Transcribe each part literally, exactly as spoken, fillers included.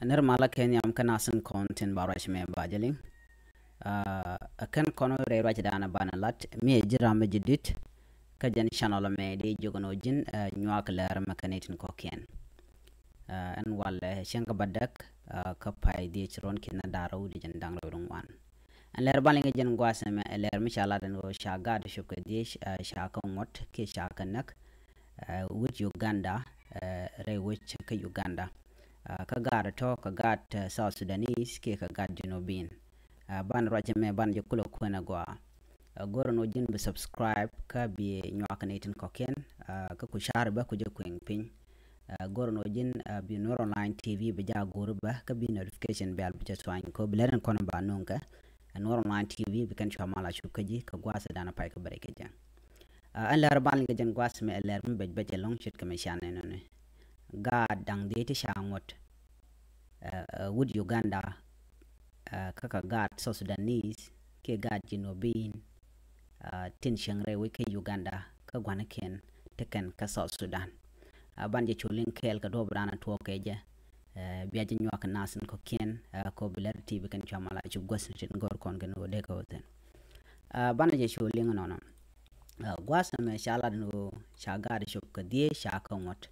Nir malä kɛ nhiam kä nasin kɔn tin ba ruac mɛ ba jɛ liŋ. Ɛ kɛn kɔn rɛy ruac danɛ banɛ lat mi ɛ ji̱ ram mi ji̱ dit. Kä jɛn channel mɛ di jiök nɔ ji̱n nyuak lɛr mɛ kɛ ni tin kɔkiɛn. Ɛn walɛ cieŋ kä ba däk kä pay di ci ruɔn ki̱n na da̱r rɛw di jɛn da̱ŋ rɛw di ŋuan. Ɛn lɛr ban liŋɛ jɛn gua̱a̱th ɛmɛ ɛ lɛr mi ca lat ɛn ɣöö ca gaat cop kɛ dhiec, ca kä ŋuɔ̱t kiɛ ca kä näk wut Uganda, rɛy wec kä Uganda. Kä gaat tɔ̱ kä gaat South Sudanese kiɛ kä gaat Junubin. Ban ruac ɛmɛ ban jɛ kulɛ kuɛn ɛ gɔaa. Go̱rɛ nɔ ji̱n bi subscribe kä bi nyuak ni tin kɔ̱kiɛn kä ku car bä ku jɛ kueŋ piny. Go̱rɛ nɔ ji̱n bi Nuer Online T V bi ja go̱r bä kä bi notification bell bi jɛ tuany kɔ bi lɛr in kɔn ba nuŋ kɛ. Nuer Online T V bi kɛn cua mal a cup kä ji̱ kä gua̱a̱th dan a pay kä bɛrɛ kɛ jɛ. Ɛn lɛr ban liŋ kɛ jɛn gua̱a̱th mɛ ɛ lɛr mi bɛc bɛc ɛlɔ̱ŋ ce̱tkɛ mɛ can ɛnɔni. Gaat da̱ŋ dhiec ti ca ŋuɔ̱t wut Uganda kä kä gaat South Sudanese kiɛ gaat Junubin tin cieŋ rɛy wec kä Uganda kä gua̱nikiɛn ti kɛn kä South Sudan. Ban jɛ cu liŋ kɛɛl kɛ duɔ̱ɔ̱p dan a tuɔɔk kɛ jɛ. Bia jɛ nyuak kɛ nasin kɔ̱kiɛn kɔ bi lɛr ti bi kɛn cua mal a cup gua̱th ni tin go̱r kɔn kɛn wä dee kɛ wä thin. Ban jɛ cu liŋ nɔnɔ. Gua̱a̱th ɛmɛ ca lat ni wä ca gaat cop kɛ dhiec ca kä ŋuɔ̱t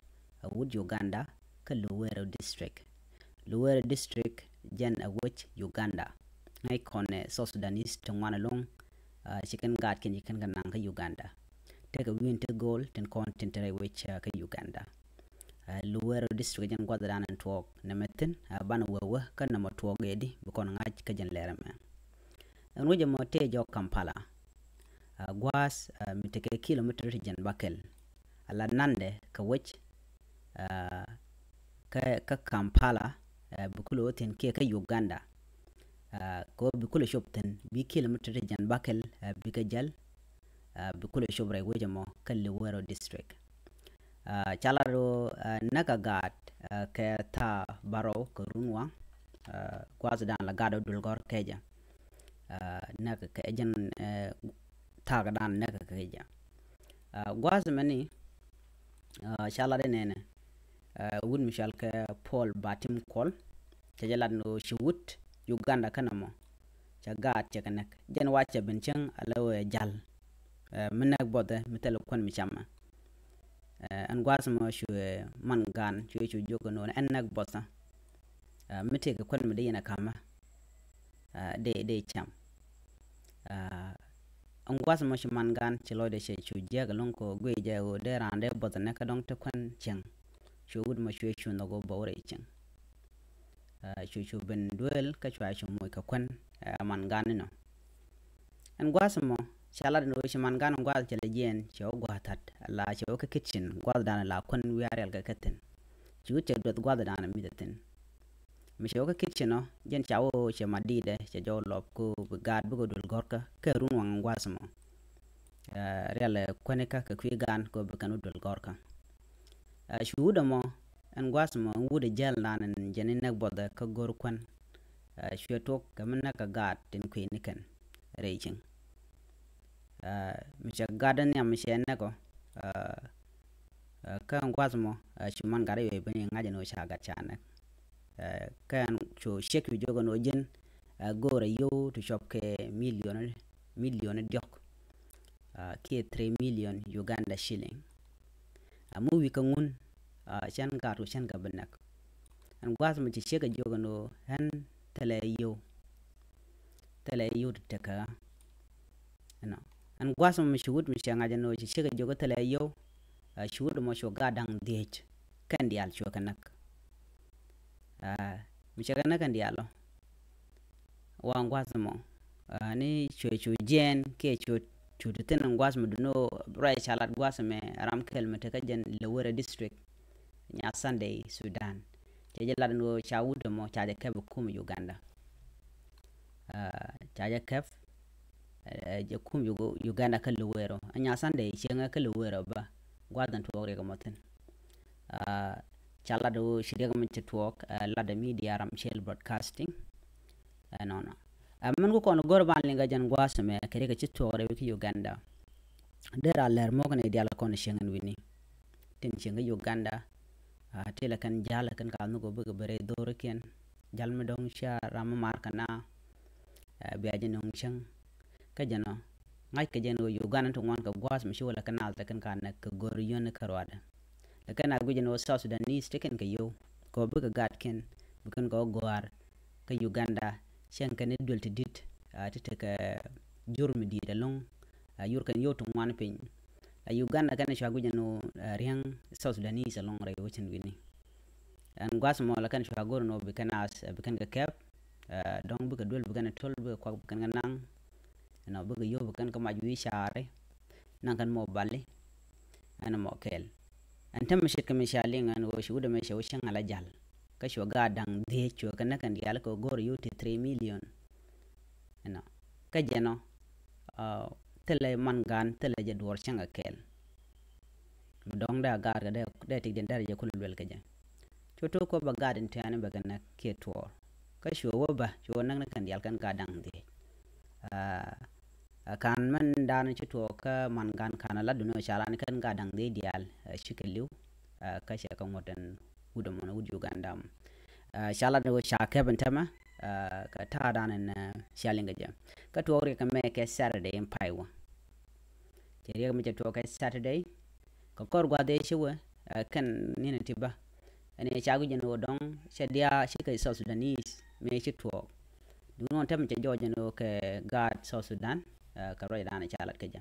wut Uganda kä Luwero District. Luwero District jɛn ɛ wec Uganda. Ŋäc kɔn ɛ South Sudanese ti ŋuan ɛlɔ̱ŋ ci kɛn gaat kiɛn ci kɛn kɛ naŋ kä Uganda. Tekɛ wi̱i̱n ti go̱o̱l tin kɔn tin te rɛy wec kä Uganda. Luwero District jɛn gua̱th dan ɛn tuɔɔk nɛmɛ thi̱n banɛ wee wee kä nɛmɛ tuɔɔk ëëdi bi kɔn ŋa̱c kä jɛn lɛr ɛmɛ. Ɛn wec ɛmɔ tëë jɔk Kampala. Gua̱a̱th mi tekɛ kilometer ti jɛn bakɛl. Ala nandɛ kɛ wec kä kä Kampala bi kulɛ wä thi̱n kiɛ kä Uganda. Kɛ wä bi kulɛ cop thi̱n bi kilometer ti jɛn bakɛl bikɛ jäl. Bi kulɛ cop rɛy wec ɛmɔ kä Luwero District. Ca lat ro näk a gaat kɛ thaa bärɔw kɛ run waŋ. Gua̱a̱th dan la gaat ɔ duël gɔ̱r kɛ jɛ. Näk kɛ jɛn thaak dan näk kɛ jɛ. Gua̱a̱th mɛni ca lat inɛnɛ wut mi cɔal kɛ Paul Batim Kuɔl. Cɛ jɛ lat ni ɣöö ci wut Uganda kɛnɛ mɔ cɛ gaat cɛ kɛ näk. Jɛn wa cɛ ben cäŋ a lɛ wee jal mi näk buɔthɛ mi thilɛ kuän mi camɛ. Ɛn gua̱a̱th mɔ cuɛ man gaan cuɛ cu jiök ɛn ɣöö ɛn näk buɔthä mi tëëkɛ kuän mi dee yɛn ɛ ka̱mä. Dee dee cam. Ɛn gua̱a̱th mɔ ci man gaan ci lɔcdɛ cɛ cu jiäk ɛlɔ̱ŋ kɛ ɣöö guic jɛ ɣöö dee raan dee buɔth ɛnɛ kä dɔ̱ŋ te kuän cieŋ. Cuɛ wut mɔ cuɛ cu nhɔk ɣöö bä wä rɛy cieŋ. Cu cu ben duëël kä cua cu moc kɛ kuän ɛ man gan inɔ. Ɛn gua̱a̱th mɔ ca lat ni ɣöö ci man gan in gua̱a̱th cɛ lɛ jiɛɛn cɛ wä gua̱a̱th that ala cɛ wä kä kitchen gua̱a̱th dan ala kuän wiaa rial kɛ kä thi̱n. Ci wut cɛ dueth gua̱a̱th dan in mi̱th ɛ thi̱n. Mi cɛ wä kä kitchen ɔ jɛn ca wä cɛ mat di̱i̱dɛ cɛ jɔw lɔp ku bi gaat bikɛ duël gɔ̱rkä kɛ run waŋ in gua̱a̱th mɔ. Rial ɛ kuänikä kɛ kui̱ gaan ku bi kɛn wä duël gɔ̱rkä. Cu wut ɛmɔ ɛn gua̱a̱th mɔ ɛn wut ɛ jäl nan ɛn jɛn in näk buɔthɛ kä go̱r kuän. Cuɛ tuɔk kɛ mi näk kɛ gaat tin kui̱ ni kɛn rɛy cieŋ. Mi cɛ gat in nhiam mi cɛ näk ɔ kä ɛn gua̱a̱th mɔ cu man gat iwɛ ben iŋa̱c ɛn ɣöö ca gat ca näk. Kä ɛn cu ciek cu jiök ɛn ɣöö ji̱n go̱o̱rɛ yio̱w ti cɔp kɛ milion milion diɔ̱k kiɛ three million Uganda shilling. Mi wi̱i̱ kä ŋun cɛn gat ku cɛn kɛ bi näk. Ɛn gua̱a̱th mɔ ci ciek ɛ jiök ɛn ɣöö ɛn thilɛ yio̱w. Thilɛ yio̱w ti tekä. Ɛnɔ ɛn gua̱a̱th mɔ mi ci wut mi cɛ ŋa̱c ɛn ɣöö ci ciek ɛ jiök thilɛ yio̱w. Ci wut mɔ cu gat da̱ŋ dhiec kɛn diaal cuɛ kɛ näk. Mi cɛ kɛ näk kɛn diaal ɔ wa ɛn gua̱a̱th mɔ ni cuɛ cu jiɛɛn kiɛ cu cu ti thin ɛn gua̱a̱th mɔ duni ɣöö ruac ca lat gua̱a̱th mɛ ram kɛl mi tekä jɛn Lewere district. Nya Sunday Sudan cɛ jɛ lat ɛn ɣöö ca wut ɛmɔ ca jɛ kɛp ɛ kum Uganda. Ca jɛ kɛp jɛ kum Uganda kä Luwero. Nya Sunday cieŋɛ kä Luwero bä gua̱th ɛn tuɔɔk riɛk ɛmɔ thi̱n. Ca lat ɣöö ci riɛk ɛmɔ ci tuɔɔk lat ɛ media Ramshel Broadcasting. Ɛnɔnɔ ɛmɛn ku kɔn go̱r ban liŋ kä jɛn gua̱a̱th ɛmɛ kɛ riɛk ɛ ci tuɔɔk rɛw kä Uganda. Dee ra lɛr mɔk ni dial kɔn cieŋ ɛn wi̱ni tin cieŋ kä Uganda. Aa, ti la kɛn jal kɛn ka nhuk ɔ bikɛ bɛ rɛy dhorikiɛn. Jal mi dɔ̱ŋ cia ram mi mar kɛ na, aa, bia jɛ nöŋ cäŋ. Kä jɛn ɔ ŋa̱c kɛ jɛn ɣöö Uganda ti ŋuan kɛ gua̱a̱th mi ci wä la kɛ naath te kɛn ka näk kɛ go̱r yön kä ruaadɛ. Lɛ kɛn a guic jɛn ɣöö South Sudanese ti kɛn kɛ yio̱w kɛ ɣöö bikɛ gat kɛn bi kɛn kɛ ɣöö gɔ̱a̱r kä Uganda. Cieŋ kɛn i̱ duel ti di̱t, aa, ti tekɛ jur mi di̱i̱t ɛlɔ̱ŋ, aa, yur kɛn yio̱w ti ŋuan piny. La Uganda kɛn cua guic ɛn ɣöö, aa, riäŋ South Sudanese ɛlɔ̱ŋ rɛy wecin wi̱ni. Ɛn gua̱th mɔ la kɛn cua go̱r ɛn ɣöö bi kɛn ath, aa, bi kɛn kɛ kɛp, aa, dɔ̱ŋ bikɛ duel bi kɛn ɛ to̱l bikɛ kuak bi kɛn kɛ naŋ. Ɛnɔ bikɛ yio̱w bi kɛn kɛ mac wi̱i̱ caari. Naŋ kɛn mɔ bali. Ɛn mɔ kɛɛl. Ɛn tämɛ ce̱tkɛ mi cia liŋ ɛn ɣöö ci wut ɛmɛ cɛ wä cieŋ ala jal. Kä cuɛ gaat da̱ŋ dhiec cuɛ kɛ näk kɛn diaal kɛ go̱o̱r yio̱w ti three million. Ɛnɔ kä jɛn ɔ, aa, thilɛ man gan thilɛ jɛ duɔɔr cäŋ kɛ kɛɛl. Mi dɔ̱ŋ dee a gaat kɛ dee, dee tik diɛn dee rɛ jɛ kulɛ luɛl kɛ jɛ. Cu tok kɔ bɛ gaat in tɛ̈ɛ̈n bɛ kɛ näk kiɛ tuɔɔr. Kä cuɛ wä bä cuɛ wä näk ni kɛn diaal kɛn gaat da̱ŋ dhiec. Aa, aa, kan mɛn dan ci tuɔɔk kä man gan kan a lat duni ɔ ca lat ni kɛn gaat da̱ŋ dhiec diaal, aa, cikɛ li̱w. Aa, kä cɛ kɛ ŋuɔ̱t ɛn wut ɛmɔn wut Uganda mɔ. Aa, ca lat ni wä ca kɛp in tämɛ, aa, kɛ ta̱a̱ dan in, aa, cia liŋ kɛ jɛ. Kä tuɔɔk riɛk kɛ mɛ kɛ Saturday in pay wä. Cɛ riɛk mi cɛ tuɔɔk kɛ Saturday. Kɛ kɔr gua̱th ëë ci wee, aa, kɛn ni̱n ti bä. Ɛn ëë ca guic jɛn ɣöö dɔ̱ŋ cɛ diaal cikɛ South Sudanese mëë ci tuɔɔk. Duundɛ ɣän tɛm cɛ jɔɔc jɛn ɣöö kɛ gaat South Sudan, aa, kɛ ruacdan ca lat kɛ jɛ.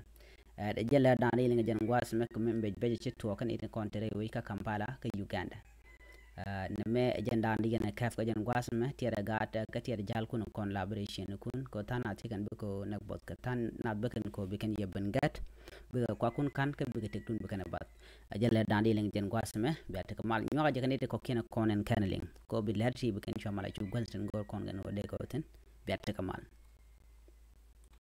Aa, dee jɛ lɛr dan di liŋ jɛn gua̱th mɛ kɛ mɛ bec bec ci tuɔɔk kɛn it kɔn te rɛy wec kä Kampala kä Uganda. Aa, nɛmɛ ɛ jɛn dan di yɛn ɛ kɛp kä jɛn gua̱a̱th mɛ tiɛɛr ɛ gaat, aa, kä tiɛɛr ja̱l kun kɔn la̱r bɛ rɛy ciëŋnikun kɛ tha̱a̱ŋ nath ti kɛn bikɛ näk buɔth kɛ tha̱a̱ŋ nath bikɛn kɛ bi kɛn yɛ ben gɛt. Bikɛ kuakun ka̱n kä bikɛ tëktun bikɛn ɛ bath. Ɛ jɛn lɛr dan di liŋ jɛn gua̱a̱th mɛ bia tekɛ mal nyuak jɛ kɛn i̱ ti kɔ̱kiɛn kɔn ɛn kɛn liŋ kɛ bi lɛr ti bikɛn cua mal a cu gua̱th tin go̱o̱r kɔn kɛn wä dee kɛ wä thi̱n. Bia tekɛ mal.